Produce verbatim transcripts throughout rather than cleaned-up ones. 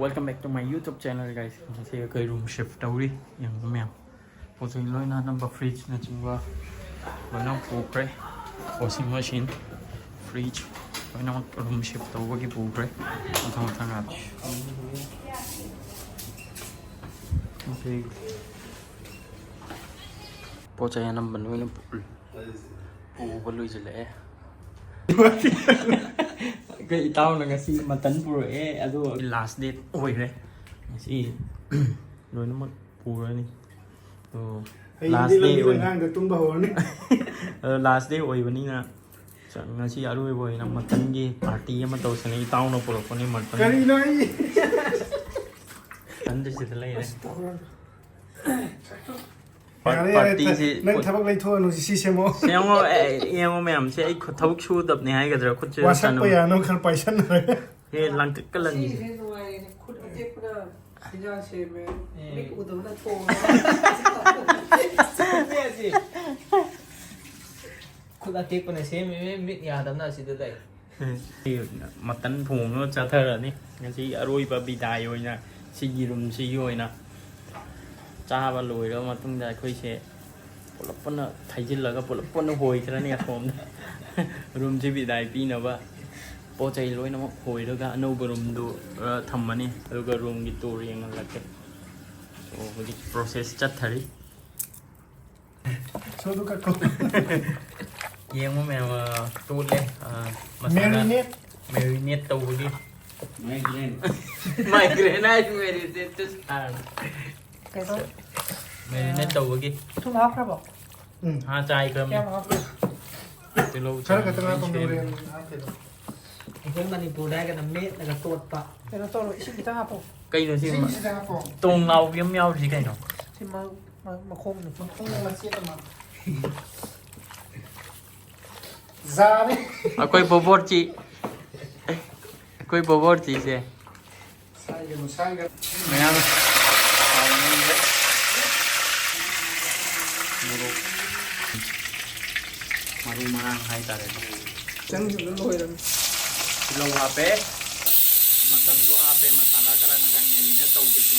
Welcome back to my YouTube channel, guys. ꯉꯁꯤ ꯑꯩꯈꯣꯏ room shift ꯇꯧꯔꯤ꯫ ꯌꯦꯡꯉꯨ ꯃꯌꯥꯝ, ꯄꯣꯠ ꯆꯩ ꯂꯣꯏꯅ ꯑꯅꯝꯕ, fridge ꯅꯆꯤꯡꯕ ꯂꯣꯏꯅ ꯄꯨꯈ꯭ꯔꯦ꯫ Washing machine, fridge ꯂꯣꯏꯅꯃꯛ room shift ꯇꯧꯕꯒꯤ ꯄꯨꯈ꯭ꯔꯦ꯫ ꯃꯊꯪ ꯃꯊꯪ ꯉꯥꯛꯇ꯫ ꯑꯗꯩ ꯄꯣꯠ ꯆꯩ ꯑꯅꯝꯕ ꯂꯣꯏꯅ ꯄꯨ-, ꯄꯨꯕ ꯂꯣꯏꯁꯤꯜꯂꯛꯑꯦ꯫ ꯑꯩꯈꯣꯏ ꯏꯇꯥꯎꯅ ꯉꯁꯤ mutton ꯄꯨꯔꯛꯑꯦ, ꯑꯗꯣ last day ꯑꯣꯏꯔꯦ꯫ ꯉꯁꯤ ꯂꯣꯏꯅꯃꯛ ꯄꯨꯔꯅꯤ꯫ ꯑꯗꯣ ꯍꯌꯦꯡꯗꯤ last day ꯂꯝꯕꯤꯗ ꯑꯣꯏꯅ ꯑꯉꯥꯡꯗ ꯇꯨꯝꯕ ꯍꯧꯔꯅꯤ꯫ ꯑꯗꯣ last day ꯑꯣꯏꯕꯅꯤꯅ, ꯉꯁꯤ ꯑꯔꯣꯏꯕ ꯑꯣꯏꯅ muttonꯒꯤ party ꯑꯃ ꯇꯧꯁꯦꯅ ꯏꯇꯥꯎꯅ ꯄꯨꯔꯛꯄꯅꯤ mutton꯫ ꯀꯔꯤꯅꯣ ꯑꯩ? Muttonꯗꯤ ꯁꯤꯗ ꯂꯩꯔꯦ꯫ ꯑꯁ, ꯇꯧꯔꯅꯨ꯫ ꯌꯥꯔꯦ, ꯌꯥꯔꯦ, partyꯁꯤ ꯅꯪ ꯊꯕꯛ ꯂꯩꯊꯣꯛꯑꯅꯨ, ꯁꯤ ꯁꯦꯝꯃꯣ꯫ ꯁꯦꯝꯃꯣ, ꯑꯦ, ꯌꯦꯡꯉꯣ ꯃꯌꯥꯝꯁꯦ, ꯑꯩ ꯈꯨꯠ ꯊꯕꯛ ꯁꯨꯗꯕꯅꯦ ꯍꯥꯏꯒꯗ꯭ꯔꯥ, ꯈꯨꯠꯁꯦ ꯋꯥꯁꯛꯄ ꯆꯅꯝ-, ꯌꯥꯅꯕ ꯈꯔ ꯄꯥꯏꯁꯟꯅꯔꯦ꯫ ꯑꯦ, ꯂꯪꯇ꯭ꯔꯤꯛꯀ ꯂꯪꯉꯤꯁꯦ꯫ ꯁꯤꯁꯦ ꯅꯨꯡꯉꯥꯏꯔꯦꯅꯦ, ꯈꯨꯠ ꯑꯇꯦꯛꯄꯅ ꯁꯤꯡꯖꯥ ꯁꯦꯝꯃꯦ, ꯑꯦ꯫ ꯃꯤꯠ ꯎꯗꯕꯅ ꯊꯣꯡꯉꯦ꯫ ꯆꯨꯝꯃꯦ ꯑꯁꯤ꯫ ꯈꯨꯠ ꯑꯇꯦꯛꯄꯅ ꯁꯦꯝꯃꯤꯃꯦ, ꯃꯤꯠ ꯌꯥꯗꯕꯅ ꯑꯁꯤꯗ ꯂꯩ꯫ Mutton ꯊꯣꯡꯉꯒ ꯆꯥꯊꯔꯅꯤ꯫ ꯉꯁꯤ ꯑꯔꯣꯏꯕ ꯕꯤꯗꯥꯏ ꯑꯣꯏꯅ ꯁꯤꯒꯤ roomꯁꯤꯒꯤ ꯑꯣꯏꯅ ꯆꯥꯕ ꯂꯣꯏꯔꯕ ꯃꯇꯨꯡꯗ ꯑꯩꯈꯣꯏꯁꯦ ꯄꯨꯂꯞ ꯄꯨꯟꯅ ꯊꯩꯖꯤꯜꯂꯒ ꯄꯨꯂꯞ ꯄꯨꯟꯅ ꯍꯣꯏꯈ꯭ꯔꯅꯤ ꯑꯁꯣꯝꯗ꯫ Roomꯁꯤ ꯕꯤꯗꯥꯏ ꯄꯤꯅꯕ ꯄꯣꯠ ꯆꯩ ꯂꯣꯏꯅꯃꯛ ꯍꯣꯏꯔꯒ ꯑꯅꯧꯕ roomꯗꯨ, ꯑ, ꯊꯝꯃꯅꯤ꯫ ꯑꯗꯨꯒ roomꯒꯤ tour ꯌꯦꯡꯍꯜꯂꯛꯀꯦ꯫ So, ꯍꯧꯖꯤꯛ process ꯆꯠꯊꯔꯤ꯫ ꯁꯣꯗꯨ ꯀꯛꯈꯣ꯫ ꯌꯦꯡꯉꯣ ꯃꯌꯥꯝ, ꯑ, ꯇꯣꯠꯂꯦ꯫ ꯑ, ꯃꯁꯥꯂꯥ marinate꯫ Marinate ꯇꯧꯕꯒꯤ꯫ Migraine꯫ Migraine ꯍꯥꯏ, marinate ꯇꯨ ꯁꯥꯔ꯫ ꯀꯩꯅꯣ? Marinate ꯇꯧꯕꯒꯤ꯫ ꯊꯨꯝ ꯍꯥꯞꯈ꯭ꯔꯕꯣ? ꯎꯝ꯫ ꯍꯥ, ꯆꯥꯏꯈ꯭ꯔꯕꯅꯤ꯫ ꯀꯌꯥꯝ ꯍꯥꯞꯄꯤ? ꯇꯤꯜꯍꯧ ꯈꯔ ꯆꯅꯝ ꯈꯛꯇꯪ ꯂꯣꯏ ꯍꯥꯞꯄꯣ, ꯁꯦꯝꯃꯦ꯫ Marinate ꯍꯥꯞꯀꯦꯗꯣ꯫ ꯑꯩꯈꯣꯏ ꯃꯅꯤꯄꯨꯔꯗ ꯍꯥꯏꯔꯒꯅ ꯃꯦꯠꯂꯒ ꯇꯣꯠꯄ꯫ ꯀꯩꯅꯣ ꯇꯧꯔꯣ, ꯏꯁꯤꯡ ꯈꯤꯇꯪ ꯍꯥꯞꯄꯣ꯫ ꯀꯩꯅꯣ ꯁꯤ? ꯏꯁꯤꯡꯁꯤꯗ ꯍꯥꯞꯄꯣ꯫ ꯇꯣꯡ ꯂꯥꯎꯕꯤ ꯑꯃ ꯌꯥꯎꯔꯤꯁꯤ ꯀꯩꯅꯣ? ꯁꯤ ꯃ-, ꯃ-, ꯃꯈꯣꯡꯅꯤ꯫ ꯃꯈꯣꯡꯗ ꯃꯆꯦꯠ ꯑꯃ꯫ ꯖꯥꯔꯦ꯫ ꯑꯩꯈꯣꯏ ꯕꯣꯕꯣꯔꯆꯤ꯫ ꯑꯩꯈꯣꯏ ꯕꯣꯕꯣꯔꯆꯤꯁꯦ꯫ ꯁꯥꯏꯒꯅꯨ, ꯁꯥꯏꯒꯅꯨ꯫ ꯃꯌꯥꯝ ꯃꯣꯔꯣꯛ, ꯃꯔꯨ ꯃꯔꯥꯡ ꯍꯥꯏꯇꯥꯔꯦ꯫ ꯆꯪꯈꯤꯕꯗ ꯂꯣꯏꯔꯝꯃꯤ꯫ ꯇꯤꯜꯍꯧ ꯍꯥꯞꯄꯦ꯫ ꯃꯆꯜꯗꯣ ꯍꯥꯞꯄꯦ, ꯃꯁꯥꯂꯥ ꯈꯔ ꯉꯁꯥꯏ ꯃꯦꯔꯤꯅꯦꯠ ꯇꯧꯈꯤꯕꯗꯣ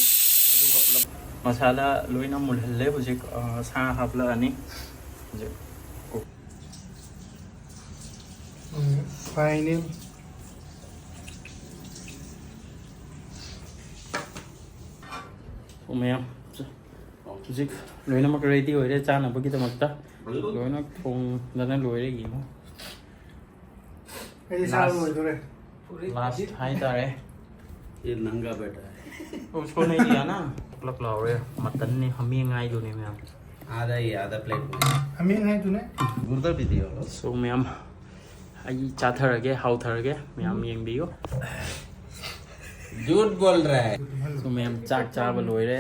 ꯑꯗꯨꯒ ꯄꯨꯂꯞ꯫ ꯃꯁꯥꯂꯥ ꯂꯣꯏꯅ ꯃꯨꯜꯍꯜꯂꯦ꯫ ꯍꯧꯖꯤꯛ, ꯑ, ꯁꯥ ꯍꯥꯞꯂꯛꯑꯅꯤ꯫ ꯍꯧꯖꯤꯛ ꯐꯥꯏꯅꯦꯜ꯫ ꯃꯌꯥꯝ ꯍꯧꯖꯤꯛ ꯂꯣꯏꯅꯃꯛ ꯔꯦꯗꯤ ꯑꯣꯏꯔꯦ ꯆꯥꯅꯕꯒꯤꯗꯃꯛꯇ꯫ ꯂꯣꯏꯅ ꯊꯣꯡꯗꯅ ꯂꯣꯏꯔꯦ꯫ ꯌꯦꯡꯉꯣ꯫ ꯑꯩꯗꯤ ꯆꯥꯕ ꯂꯣꯏꯗꯣꯔꯦ꯫ ꯂꯥꯁ ꯍꯥꯏꯇꯥꯔꯦ꯫ ये नंगा बैठा है। उसको नहीं लिया ना। ꯄꯨꯂꯞ ꯂꯥꯎꯔꯦ꯫ ꯃꯇꯟꯅꯦ, ꯍꯥꯃꯦꯡ ꯍꯥꯏꯗꯨꯅꯦ ꯃꯌꯥꯝ꯫ आधा ही, आधा प्लेट में। ꯍꯥꯃꯦꯡ ꯍꯥꯏꯗꯨꯅꯦ꯫ गुर्दा भी दिया होगा। So ꯃꯌꯥꯝ, ꯑꯩ ꯆꯥꯊꯔꯒꯦ, ꯍꯥꯎꯊꯔꯒꯦ꯫ ꯃꯌꯥꯝ ꯌꯦꯡꯕꯤꯌꯨ꯫ झूठ बोल रहा है। So ꯃꯌꯥꯝ ꯆꯥꯛ ꯆꯥꯕ ꯂꯣꯏꯔꯦ꯫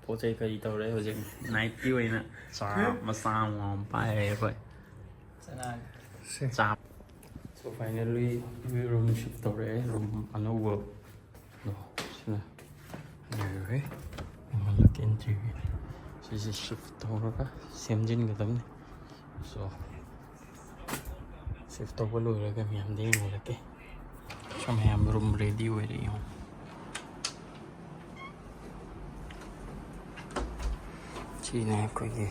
ꯄꯣꯠ ꯆꯩ ꯀꯔꯤ ꯇꯧꯔꯦ꯫ ꯍꯧꯖꯤꯛ ꯅꯥꯏꯠꯀꯤ ꯑꯣꯏꯅ ꯆꯥ ꯃꯆꯥ ꯑꯃꯃꯝ ꯄꯥꯏꯔꯦ ꯑꯩꯈꯣꯏ꯫ ꯆꯥ꯫ So finally we room shift ꯇꯧꯔꯛꯑꯦ꯫ Room ꯑꯅꯧꯕ꯫ ꯑꯗꯣ ꯁꯤꯅ ꯂꯩꯔꯦ꯫ ꯃꯃꯜ ꯂꯣꯀꯦꯜ ꯇꯤꯚꯤ꯫ ꯁꯤꯁꯦ shift ꯇꯧꯔꯒ ꯁꯦꯝꯖꯤꯟꯒꯗꯕꯅꯤ꯫ So shift ꯇꯧꯕ ꯂꯣꯏꯔꯒ ꯃꯌꯥꯝꯗ ꯌꯦꯡꯍꯜꯂꯛꯀꯦ꯫ So ꯃꯌꯥꯝ room ready ꯑꯣꯏꯔꯦ ꯌꯦꯡꯉꯣ꯫ ꯁꯤꯅꯦ ꯑꯩꯈꯣꯏꯒꯤ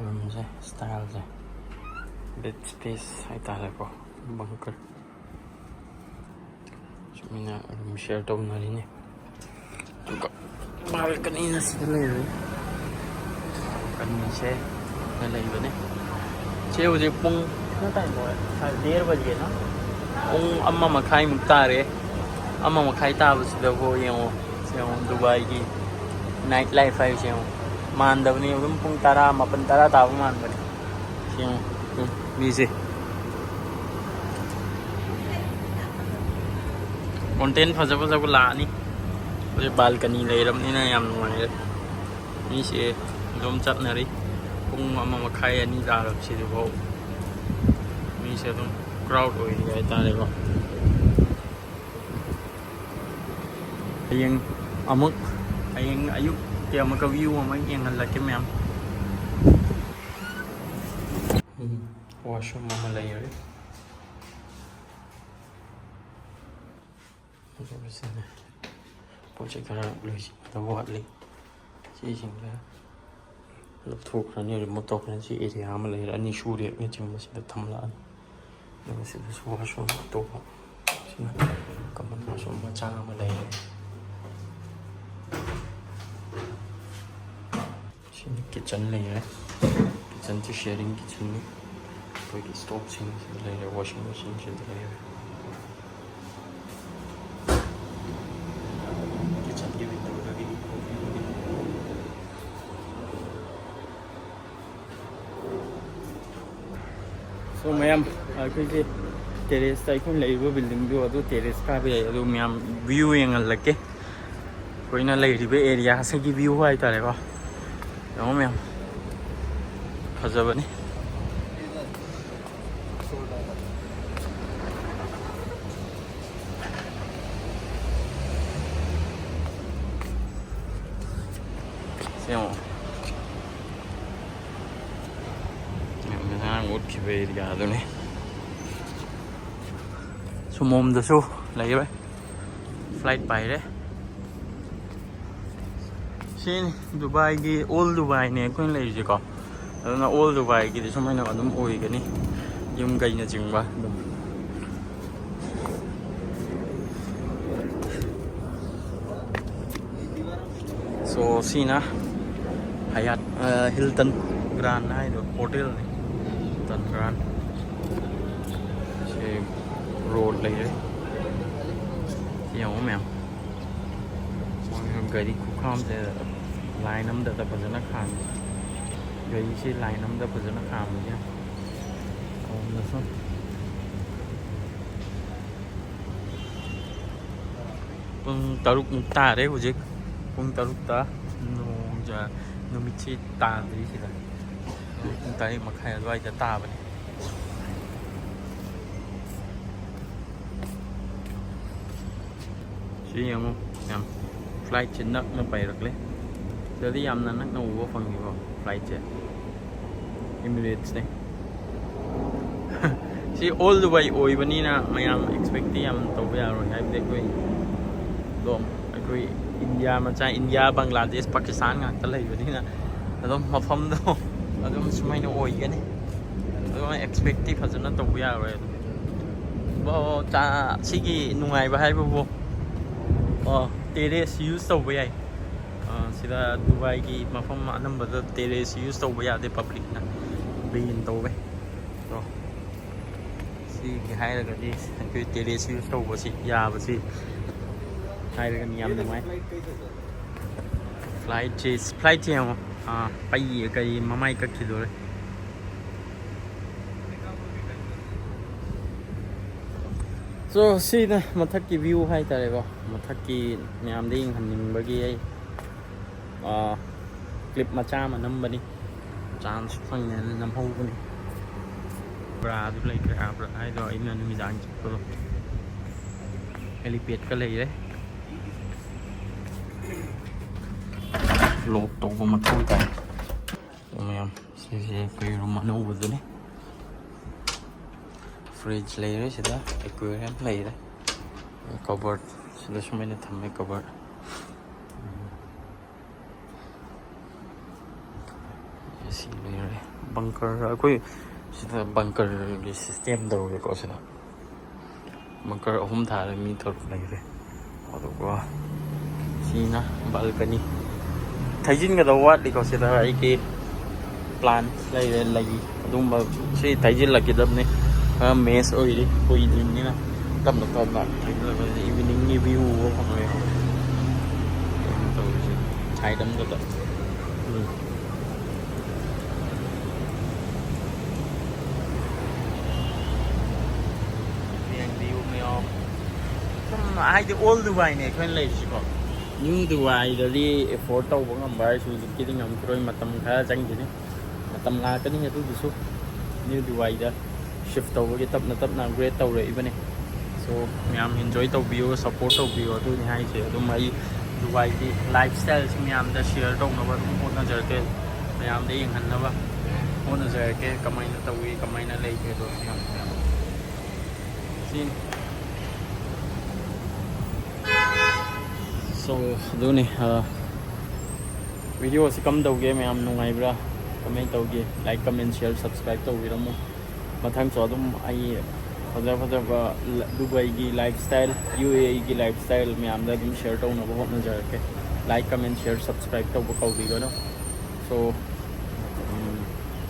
roomꯁꯦ, styleꯁꯦ꯫ Bed space ꯍꯥꯏꯇꯥꯔꯦꯀꯣ, bunker꯫ ꯁꯨꯃꯥꯏꯅ room share ꯇꯧꯅꯔꯤꯅꯦ꯫ ꯑꯗꯨꯒ balconyꯅ ꯁꯤꯗ ꯂꯩꯔꯦ꯫ Balconyꯁꯦ ꯁꯤꯗ ꯂꯩꯕꯅꯦ꯫ ꯁꯤ ꯍꯧꯖꯤꯛ ꯄꯨꯡ, ꯀꯩꯅꯣ ꯇꯥꯏꯀꯣ, ꯗꯦꯔ ꯕꯖꯦꯅ? ꯄꯨꯡ ꯑꯃ ꯃꯈꯥꯏꯃꯨꯛ ꯇꯥꯔꯦ꯫ ꯑꯃ ꯃꯈꯥꯏ ꯇꯥꯕꯁꯤꯗꯕꯨ ꯌꯦꯡꯉꯣ, ꯁꯤ ꯌꯦꯡꯉꯣ, ꯗꯨꯕꯥꯏꯒꯤ night life ꯍꯥꯏꯁꯦ ꯌꯦꯡꯉꯣ꯫ ꯃꯥꯟꯗꯕꯅꯤ, ꯑꯗꯨꯝ ꯄꯨꯡ ꯇꯔꯥ, ꯃꯥꯄꯟ ꯇꯔꯥ ꯇꯥꯕ ꯃꯥꯟꯕꯅꯤ꯫ ꯁꯤ ꯌꯦꯡꯉꯣ, ꯎꯝ, ꯃꯤꯁꯦ꯫ Content ꯐꯖ ꯐꯖꯕ ꯂꯥꯛꯑꯅꯤ꯫ ꯍꯧꯖꯤꯛ balcony ꯂꯩꯔꯕꯅꯤꯅ ꯌꯥꯝ ꯅꯨꯡꯉꯥꯏꯔꯦ꯫ ꯃꯤꯁꯦ ꯑꯗꯨꯝ ꯆꯠꯅꯔꯤ꯫ ꯄꯨꯡ ꯑꯃ ꯃꯈꯥꯏ, ꯑꯅꯤ ꯇꯥꯔꯕꯁꯤꯗꯐꯥꯎ ꯃꯤꯁꯦ ꯑꯗꯨꯝ crowd ꯑꯣꯏꯔꯤ ꯍꯥꯏꯇꯥꯔꯦꯀꯣ꯫ ꯍꯌꯦꯡ ꯑꯃꯨꯛ, ꯍꯌꯦꯡ ꯑꯌꯨꯛꯀꯤ ꯑꯃꯨꯛꯀ view ꯑꯃ ꯌꯦꯡꯍꯜꯂꯛꯀꯦ ꯃꯌꯥꯝ꯫ ꯎꯝ, washroom ꯑꯃ ꯂꯩꯔꯦ꯫ ꯁꯤꯅ ꯄꯣꯠ ꯆꯩ ꯈꯔ ꯂꯣꯏꯁꯤꯟꯒꯗꯕ ꯋꯥꯠꯂꯤ꯫ ꯁꯤꯁꯤꯡꯁꯦ ꯂꯧꯊꯣꯛꯈ꯭ꯔꯅꯤ, ꯔꯤꯃꯨꯚ ꯇꯧꯈ꯭ꯔꯅꯤ꯫ ꯁꯤ ꯑꯦꯔꯤꯌꯥ ꯑꯃ ꯂꯩꯔꯦ, ꯑꯅꯤ ꯁꯨꯔꯦ ꯃꯦꯆꯤꯟꯕꯁꯤꯗ ꯊꯝꯂꯛꯑꯅꯤ꯫ ꯑꯗꯨꯒ ꯁꯤꯗꯁꯨ ꯋꯥꯁꯔꯨꯝ ꯑꯇꯣꯞꯄ, ꯁꯤꯅ ꯀꯃꯟ ꯋꯥꯁꯔꯨꯝ ꯃꯆꯥ ꯑꯃ ꯂꯩꯔꯦ꯫ ꯁꯤꯅ ꯀꯤꯠꯆꯟ ꯂꯩꯔꯦ꯫ ꯀꯤꯠꯆꯟꯁꯤ ꯁꯤꯌꯔꯤꯡ ꯀꯤꯠꯆꯟꯅꯤ꯫ ꯑꯩꯈꯣꯏꯒꯤ ꯁ꯭ꯇꯣꯞꯁꯤꯡ ꯁꯤꯗ ꯂꯩꯔꯦ, ꯋꯥꯁꯤꯡ ꯃꯦꯆꯤꯟ ꯁꯤꯗ ꯂꯩꯔꯦ꯫ ꯀꯤꯠꯆꯟꯒꯤ ꯋꯤꯟꯗꯣꯗꯒꯤ ꯁꯣ ꯃꯌꯥꯝ, ꯑꯩꯈꯣꯏꯒꯤ ꯇꯦꯔꯦꯁꯇ, ꯑꯩꯈꯣꯏꯅ ꯂꯩꯔꯤꯕ ꯕꯤꯜꯗꯤꯡꯗꯣ ꯑꯗꯨ ꯇꯦꯔꯦꯁ ꯀꯥꯕ ꯌꯥꯏ꯫ ꯑꯗꯨ ꯃꯌꯥꯝ ꯚ꯭ꯌꯨ ꯌꯦꯡꯍꯜꯂꯛꯀꯦ, ꯑꯩꯈꯣꯏꯅ ꯂꯩꯔꯤꯕ ꯑꯦꯔꯤꯌꯥꯁꯤꯒꯤ ꯚ꯭ꯌꯨ ꯍꯥꯏꯇꯥꯔꯦꯀꯣ꯫ ꯌꯦꯡꯉꯣ ꯃꯌꯥꯝ, ꯐꯖꯕꯅꯤ꯫ ꯁꯤ ꯌꯦꯡꯉꯣ꯫ ꯉꯔꯥꯡ ꯎꯠꯈꯤꯕ ꯑꯦꯔꯤꯌꯥꯗꯨꯅꯤ꯫ ꯁꯨꯃꯣꯝꯗꯁꯨ ꯂꯩꯔꯦ, ꯐ꯭ꯂꯥꯏꯠ ꯄꯥꯏꯔꯦ꯫ ꯁꯤꯅꯤ ꯗꯨꯕꯥꯏꯒꯤ, ꯑꯣꯜ ꯗꯨꯕꯥꯏꯅꯦ ꯑꯩꯈꯣꯏꯅ ꯂꯩꯔꯤꯁꯦꯀꯣ꯫ ꯑꯗꯨꯅ ꯑꯣꯜ ꯗꯨꯕꯥꯏꯒꯤꯗꯤ ꯁꯨꯃꯥꯏꯅ ꯑꯗꯨꯝ ꯑꯣꯏꯒꯅꯤ, ꯌꯨꯝ ꯀꯩꯅꯆꯤꯡꯕ ꯑꯗꯨꯝ꯫ ꯁꯣ ꯁꯤꯅ ꯍꯌꯥꯠ, ꯑ, ꯍꯤꯜꯇꯟ ꯒ꯭ꯔꯥꯟ ꯍꯥꯏꯗꯣ ꯍꯣꯇꯦꯜꯅꯤ꯫ ꯍꯤꯜꯇꯟ ꯒ꯭ꯔꯥꯟ꯫ ꯁꯤ ꯔꯣꯗ ꯂꯩꯔꯦ꯫ ꯁꯤ ꯌꯦꯡꯉꯣ ꯃꯌꯥꯝ꯫ ꯃꯣꯏ ꯒꯥꯔꯤ ꯈꯨꯈꯥꯝꯁꯦ ꯂꯥꯏꯟ ꯑꯝꯗꯇ ꯐꯖꯅ ꯈꯥꯝꯃꯤ꯫ ꯒꯥꯔꯤꯁꯤ ꯂꯥꯏꯟ ꯑꯝꯗ ꯐꯖꯅ ꯈꯥꯝꯃꯤꯁꯦ ꯌꯦꯡꯉꯣ꯫ ꯑꯃꯨꯛꯅꯁꯨ ꯄꯨꯡ ꯇꯔꯨꯛꯃꯨꯛ ꯇꯥꯔꯦ ꯍꯧꯖꯤꯛ꯫ ꯄꯨꯡ ꯇꯔꯨꯛꯇ ꯅꯣꯡꯖ-, ꯅꯨꯃꯤꯠꯁꯤ ꯇꯥꯗ꯭ꯔꯤ ꯁꯤꯗ꯫ ꯄꯨꯡ ꯇꯔꯦꯠ ꯃꯈꯥꯏ ꯑꯗꯨꯋꯥꯏꯗ ꯇꯥꯕꯅꯤ꯫ ꯁꯤ ꯌꯦꯡꯉꯨ ꯃꯌꯥꯝ, ꯐ꯭ꯂꯥꯏꯠꯁꯦ ꯅꯛꯅ ꯄꯥꯏꯔꯛꯂꯦ꯫ ꯁꯤꯗꯗꯤ ꯌꯥꯝꯅ ꯅꯛꯅ ꯎꯕ ꯐꯪꯉꯤꯀꯣ ꯐ꯭ꯂꯥꯏꯠꯁꯦ꯫ ꯏꯃꯤꯔꯦꯠꯁꯅꯦ꯫ ꯁꯤ ꯑꯣꯜ ꯗꯨꯕꯥꯏ ꯑꯣꯏꯕꯅꯤꯅ ꯃꯌꯥꯝ ꯑꯦꯛꯁꯄꯦꯛꯇꯤ ꯌꯥꯝ ꯇꯧꯕ ꯌꯥꯔꯣꯏ, ꯍꯥꯏꯕꯗꯤ ꯑꯩꯈꯣꯏ ꯑꯗꯣ ꯑꯩꯈꯣꯏ ꯏꯟꯗꯤꯌꯥ ꯃꯆꯥ, ꯏꯟꯗꯤꯌꯥ, ꯕꯪꯒ꯭ꯂꯥꯗꯦꯁ, ꯄꯥꯀꯤꯁꯇꯥꯟ ꯉꯥꯛꯇ ꯂꯩꯕꯅꯤꯅ ꯑꯗꯨꯝ ꯃꯐꯝꯗꯣ ꯑꯗꯨꯝ ꯁꯨꯃꯥꯏꯅ ꯑꯣꯏꯒꯅꯤ꯫ ꯑꯗꯨꯝ ꯑꯦꯛꯁꯄꯦꯛꯇꯤ ꯐꯖꯅ ꯇꯧꯕ ꯌꯥꯔꯣꯏ꯫ ꯑꯗꯨꯝ ꯑꯣ, ꯆꯥ-, ꯁꯤꯒꯤ ꯅꯨꯡꯉꯥꯏꯕ ꯍꯥꯏꯕꯕꯨ, ꯑꯣ, ꯇꯦꯔꯦꯁ ꯌꯨꯁ ꯇꯧꯕ ꯌꯥꯏ꯫ ꯑ, ꯁꯤꯗ ꯗꯨꯕꯥꯏꯒꯤ ꯃꯐꯝ ꯑꯅꯝꯕꯗ ꯇꯦꯔꯦꯁ ꯌꯨꯁ ꯇꯧꯕ ꯌꯥꯗꯦ, ꯄꯕ꯭ꯂꯤꯛꯅ ꯕꯦꯟ ꯇꯧꯋꯦ꯫ ꯑꯗꯣ ꯁꯤꯒꯤ ꯍꯥꯏꯔꯒꯗꯤ ꯑꯩꯈꯣꯏ ꯇꯦꯔꯦꯁ ꯌꯨꯁ ꯇꯧꯕꯁꯤ ꯌꯥꯕꯁꯤ ꯍꯥꯏꯔꯒꯗꯤ ꯌꯥꯝ ꯅꯨꯡꯉꯥꯏ꯫ ꯐ꯭ꯂꯥꯏꯠꯁꯤ, ꯐ꯭ꯂꯥꯏꯠꯁꯤ ꯌꯦꯡꯉꯣ, ꯑꯥ, ꯄꯩ ꯀꯔꯤ ꯃꯃꯥꯏ ꯀꯛꯈꯤꯗꯣꯔꯦ꯫ So ꯁꯤꯅ ꯃꯊꯛꯀꯤ ꯚ꯭ꯌꯨ ꯍꯥꯏꯇꯥꯔꯦꯀꯣ, ꯃꯊꯛꯀꯤ ꯃꯌꯥꯝꯗ ꯌꯦꯡꯍꯟꯅꯤꯡꯕꯒꯤ ꯑꯩ, ꯑꯥ, ꯀ꯭ꯂꯤꯞ ꯃꯆꯥ ꯑꯃ ꯅꯝꯕꯅꯤ, ꯆꯥꯟꯁ ꯐꯪꯉꯦꯅ ꯅꯝꯍꯧꯕꯅꯤ꯫ ꯑꯕ꯭ꯔꯥꯗꯨ ꯂꯩꯇ꯭ꯔꯦ, ꯑꯕ꯭ꯔꯥ ꯍꯥꯏꯗꯣ ꯑꯩꯅ ꯅꯨꯃꯤꯗꯥꯡ ꯆꯠꯄꯗꯣ꯫ ꯍꯦꯂꯤꯄꯦꯗꯀ ꯂꯩꯔꯦ꯫ ꯂꯣꯛ ꯇꯧꯕ ꯃꯊꯧ ꯇꯥꯏ꯫ ꯃꯌꯥꯝ, ꯁꯤꯁꯦ ꯑꯩꯈꯣꯏ ꯔꯨꯝ ꯑꯅꯧꯕꯗꯨꯅꯤ꯫ ꯐ꯭ꯔꯤꯖ ꯂꯩꯔꯦ ꯁꯤꯗ, ꯑꯦꯀ꯭ꯋꯦꯔꯤꯌꯝ ꯂꯩꯔꯦ, ꯀꯕꯔ ꯁꯤꯗ ꯁꯨꯃꯥꯏꯅ ꯊꯝꯃꯦ, ꯀꯕꯔ꯫ ꯁꯤ ꯂꯩꯔꯦ ꯕꯪꯀꯔ꯫ ꯑꯩꯈꯣꯏ ꯁꯤꯗ ꯕꯪꯀꯔꯒꯤ ꯁꯤꯁꯇꯦꯝ ꯇꯧꯔꯦꯀꯣ꯫ ꯁꯤꯗ ꯕꯪꯀꯔ ꯑꯍꯨꯝ ꯊꯥꯔꯦ, ꯃꯤ ꯇꯔꯨꯛ ꯂꯩꯔꯦ꯫ ꯑꯗꯨꯒ ꯁꯤꯅ ꯕꯥꯜꯀꯅꯤ꯫ ꯊꯩꯖꯤꯟꯒꯗꯕ ꯋꯥꯠꯂꯤꯀꯣ꯫ ꯁꯤꯗ ꯑꯩꯒꯤ ꯄ꯭ꯂꯥꯟ ꯂꯩꯔꯦ, ꯂꯩ꯫ ꯑꯗꯨꯝꯕ ꯁꯤ ꯊꯩꯖꯤꯜꯂꯛꯈꯤꯗꯕꯅꯤ꯫ ꯈꯔ ꯃꯦꯁ ꯑꯣꯏꯔꯤ, ꯀꯨꯏꯗ꯭ꯔꯤꯕꯅꯤꯅ ꯇꯞꯅ ꯇꯞꯅ ꯊꯩꯖꯤꯜꯂꯛꯄꯁꯤꯗ ꯏꯚꯤꯅꯤꯡꯒꯤ ꯚ꯭ꯌꯨ ꯎꯕ ꯐꯪꯉꯣꯏ꯫ ꯀꯩꯅꯣ ꯇꯧꯔꯤꯁꯦ, ꯁꯥꯏꯠ ꯑꯃꯗ꯫ ꯎꯝ꯫ ꯌꯦꯡꯕꯤꯌꯨ ꯃꯌꯥꯝ꯫ ꯁꯨꯝ ꯍꯥꯏꯗꯤ ꯑꯣꯜ ꯗꯨꯕꯥꯏꯅꯦ ꯑꯩꯈꯣꯏꯅ ꯂꯩꯔꯤꯁꯤꯀꯣ꯫ ꯅ꯭ꯌꯨ ꯗꯨꯕꯥꯏꯗꯗꯤ ꯑꯦꯐꯣꯔꯠ ꯇꯧꯕ ꯉꯝꯕ ꯍꯥꯏꯁꯤ ꯍꯧꯖꯤꯛꯀꯤꯗꯤ ꯉꯝꯈꯤꯔꯣꯏ, ꯃꯇꯝ ꯈꯔ ꯆꯪꯈꯤꯅꯤ꯫ ꯃꯇꯝ ꯂꯥꯛꯀꯅꯤ ꯑꯗꯨꯒꯤꯁꯨ꯫ ꯅ꯭ꯌꯨ ꯗꯨꯕꯥꯏꯗ ꯁꯤꯐ ꯇꯧꯕꯒꯤ ꯇꯞꯅ ꯇꯞꯅ ꯑꯞꯒ꯭ꯔꯦꯗ ꯇꯧꯔꯛꯏꯕꯅꯤ꯫ So ꯃꯌꯥꯝ ꯏꯟꯖꯣꯏ ꯇꯧꯕꯤꯌꯨ, ꯁꯞꯄꯣꯔꯠ ꯇꯧꯕꯤꯌꯨ꯫ ꯑꯗꯨꯅꯤ ꯍꯥꯏꯁꯦ꯫ ꯑꯗꯨꯝ ꯑꯩ ꯗꯨꯕꯥꯏꯒꯤ ꯂꯥꯏꯐ ꯁ꯭ꯇꯥꯏꯜꯁꯤ ꯃꯌꯥꯝꯗ ꯁꯤꯌꯔ ꯇꯧꯅꯕ ꯑꯗꯨꯝ ꯍꯣꯠꯅꯖꯔꯛꯀꯦ꯫ ꯃꯌꯥꯝꯗ ꯌꯦꯡꯍꯟꯅꯕ ꯍꯣꯠꯅꯖꯔꯛꯀꯦ꯫ ꯀꯃꯥꯏꯅ ꯇꯧꯏ, ꯀꯃꯥꯏꯅ ꯂꯩꯒꯦ ꯑꯗꯣ ꯃꯌꯥꯝ, ꯃꯌꯥꯝ꯫ ꯁꯤꯅꯤ꯫ So ꯑꯗꯨꯅꯤ, ꯚꯤꯗꯤꯑꯣꯁꯤ ꯀꯝ ꯇꯧꯒꯦ, ꯃꯌꯥꯝ ꯅꯨꯡꯉꯥꯏꯕ꯭ꯔꯥ, ꯀꯃꯥꯏꯅ ꯇꯧꯒꯦ? Like, comment, share, subscribe ꯇꯧꯕꯤꯔꯝꯃꯣ꯫ ꯃꯊꯪꯁꯨ ꯑꯗꯨꯝ ꯑꯩ ꯐꯖ ꯐꯖꯕ ꯗꯨꯕꯥꯏꯒꯤ ꯂꯥꯏꯐ ꯁ꯭ꯇꯥꯏꯜ, ꯌꯨ ꯑꯦ ꯏꯒꯤ ꯂꯥꯏꯐ ꯁ꯭ꯇꯥꯏꯜ ꯃꯌꯥꯝꯗ ꯑꯗꯨꯝ ꯁꯤꯌꯔ ꯇꯧꯅꯕ ꯍꯣꯠꯅꯖꯔꯛꯀꯦ꯫ Like, comment, share, subscribe ꯇꯧꯕ ꯀꯥꯎꯕꯤꯒꯅꯨ꯫ So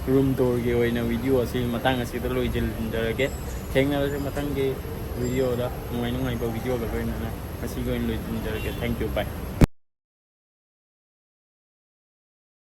ꯔꯨꯝ ꯇꯨꯔꯒꯤ ꯑꯣꯏꯅ ꯚꯤꯗꯤꯑꯣ ꯑꯁꯤ ꯃꯇꯥꯡ ꯑꯁꯤꯗ ꯂꯣꯏꯁꯤꯟꯖꯔꯒꯦ꯫ ꯊꯦꯡꯅꯔꯁꯦ ꯃꯊꯪꯒꯤ ꯚꯤꯗꯤꯑꯣꯗ, ꯅꯨꯡꯉꯥꯏ ꯅꯨꯡꯉꯥꯏꯕ ꯚꯤꯗꯤꯑꯣꯒ ꯂꯣꯏꯅꯅ꯫ ꯉꯁꯤꯒꯤ ꯑꯣꯏꯅ ꯂꯣꯏꯁꯤꯟꯖꯔꯒꯦ꯫ Thank you, bye꯫